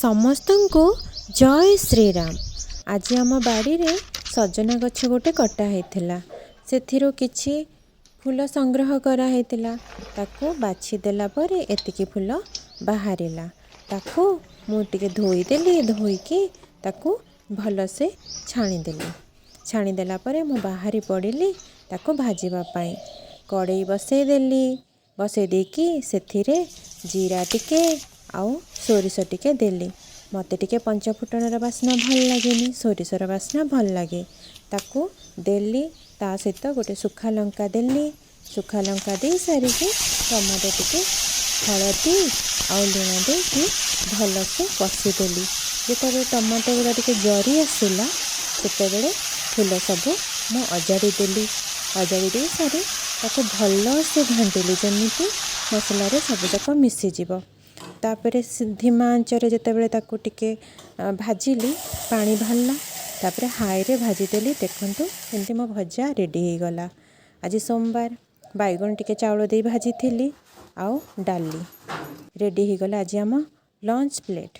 ସମସ୍ତଙ୍କୁ ଜୟ ଶ୍ରୀରାମ। ଆଜି ଆମ ବାଡ଼ିରେ ସଜନା ଗଛ ଗୋଟେ କଟା ହେଇଥିଲା। ସେଥିରୁ କିଛି ଫୁଲ ସଂଗ୍ରହ କରାହେଇଥିଲା। ତାକୁ ବାଛି ଦେଲା ପରେ ଏତିକି ଫୁଲ ବାହାରିଲା। ତାକୁ ମୁଁ ଟିକେ ଧୋଇଦେଲି। ଧୋଇକି ତାକୁ ଭଲସେ ଛାଣିଦେଲି। ଛାଣିଦେଲା ପରେ ମୁଁ ବାହାରି ପଡ଼ିଲି ତାକୁ ଭାଜିବା ପାଇଁ। କଡ଼େଇ ବସେଇଦେଲି। ବସେଇ ଦେଇକି ସେଥିରେ ଜିରା ଟିକେ ଆଉ ସୋରିଷ ଟିକେ ଦେଲି। ମୋତେ ଟିକେ ପଞ୍ଚଫୁଟଣର ବାସ୍ନା ଭଲ ଲାଗେନି, ସୋରିଷର ବାସ୍ନା ଭଲ ଲାଗେ। ତାକୁ ଦେଲି, ତା ସହିତ ଗୋଟେ ଶୁଖା ଲଙ୍କା ଦେଲି। ଶୁଖା ଲଙ୍କା ଦେଇ ସାରିକି ଟମାଟୋ ଟିକେ, ହଳଦୀ ଆଉ ଲୁଣ ଦେଇକି ଭଲସେ କଷିଦେଲି। ଯେତେବେଳେ ଟମାଟୋ ଗୁଡ଼ା ଟିକେ ଜରି ଆସିଲା, ସେତେବେଳେ ଫୁଲ ସବୁ ମୁଁ ଅଜାଡ଼ି ଦେଲି। ଅଜାଡ଼ି ଦେଇ ସାରି ତାକୁ ଭଲସେ ଘାଣ୍ଟିଲି, ଯେମିତି ମସଲାରେ ସବୁଯାକ ମିଶିଯିବ। ତାପରେ ଧିମା ଆଞ୍ଚରେ ଯେତେବେଳେ ତାକୁ ଟିକେ ଭାଜିଲି, ପାଣି ବାହାରିଲା। ତାପରେ ହାଇରେ ଭାଜିଦେଲି। ଦେଖନ୍ତୁ, ଏମିତି ମୋ ଭଜା ରେଡ଼ି ହେଇଗଲା। ଆଜି ସୋମବାର, ବାଇଗଣ ଟିକେ ଚାଉଳ ଦେଇ ଭାଜିଥିଲି ଆଉ ଡାଲି ରେଡ଼ି ହେଇଗଲା। ଆଜି ଆମ ଲଞ୍ଚ ପ୍ଲେଟ୍।